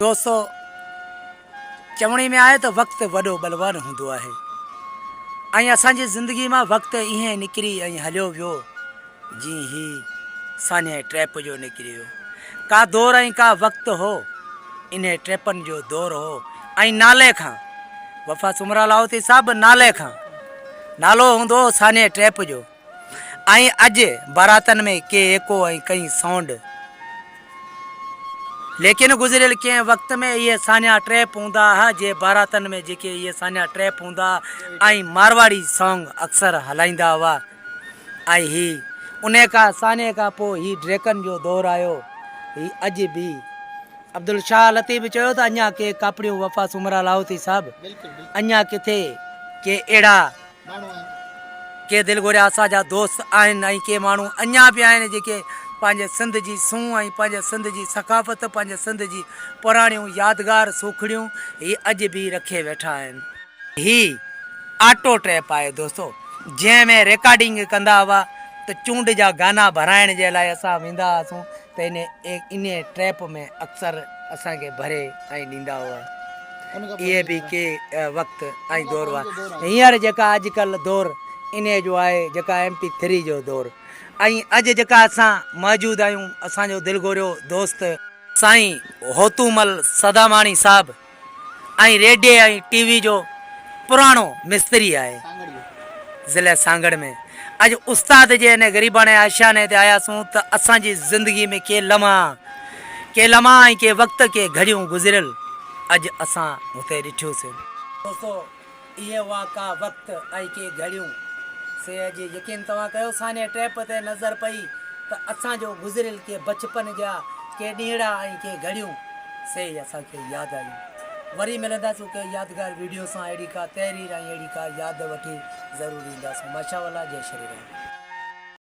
دوستو چوڻي ۾ آهي ته وقت وڏو ٻلوان هوندو آهي ۽ اسان جي زندگي مان وقت ائين نڪري ۽ هليو ويو جيئن هي سانحه ٽريپ جو نڪري ويو. ڪا دور ۽ ڪا وقت هو انهي ٽريپن جو دور هو ۽ نالي کان وفا سومرا لاهوتي صاحب نالي کان نالو هوندو هو سانحه ٽريپ جو. ۽ اڄ باراتن ۾ ڪي ايڪو ۽ ڪئين سونڊ. ليڪن گذريل ڪنهن وقت ۾ اهي سانحا ٽريپ هوندا ها جي باراتن ۾ جيڪي اهي سانحا ٽريپ هوندا ها ۽ مارواڙي سانگ اڪثر هلائيندا هئا ۽ هي انهي کا سانحي کان پوء هي ڊريڪن جو دور آيو هي اڄ به عبدالشاهه لطيف چيو ته اڃا ڪي ڪاپڙيون وفا سومرا لاهوتي صاحب اڃا ڪٿي ڪي اهڙا ڪي دل گهريا اسان جا دوست آهن ۽ ڪي ماڻهو اڃا به آهن جيڪي پنهنجي سنڌ جي سونهن ۽ پنهنجي سنڌ جي ثقافت پنهنجي سنڌ جي پراڻيون يادگار سوکڙيون هي اڄ به رکي ويٺا آهن. هي آٽو ٽيپ آهي دوستو جنهن ۾ ريڪارڊنگ ڪندا هئا ته چونڊ جا گانا ڀرائڻ جي لاء اسان ويندا هئاسون ته انهي ٽيپ ۾ اڪثر اسان کي ڀري ۽ ڏيندا هئا. اهي به ڪي وقت ۽ دور هئا. هينئر جيڪا اڄ ڪلهه دور انهيء جو آهي جيڪا ايم پي ٿري جو دور ۽ اڄ جيڪا اسان موجود آهيون اسان جو دل گهريو دوست سائين هوتومل سداماڻي صاحب ۽ ريڊيي ۽ ٽي وي جو پراڻو مستري آهي ضلع سانگهڙ ۾ اڄ استاد جي ان غريباڻي آشياني تي آياسون ته اسان جي زندگي ۾ ڪي لمحا ڪي لمحا ۽ ڪي وقت ڪي گهڙيون گذريل اڄ اسان هتي ڏٺيوسين. دوستو اهي هئا ڪا وقت ۽ ڪي گهڙيون سي اڄ يقين توهان ڪيو سانحه ٽيپ تي نظر پئي ته اسان جو گذريل ڪي بچپن جا ڪي ڏينهڙا ۽ ڪي گهڙيون سي ئي اسان کي ياد آيون. وري ملنداسون ڪنهن يادگار ويڊيو سان اهڙي ڪا تحرير ۽ اهڙي ڪا ياد وٺي ضرور اينداسون. ماشاء الله جئي شري رام.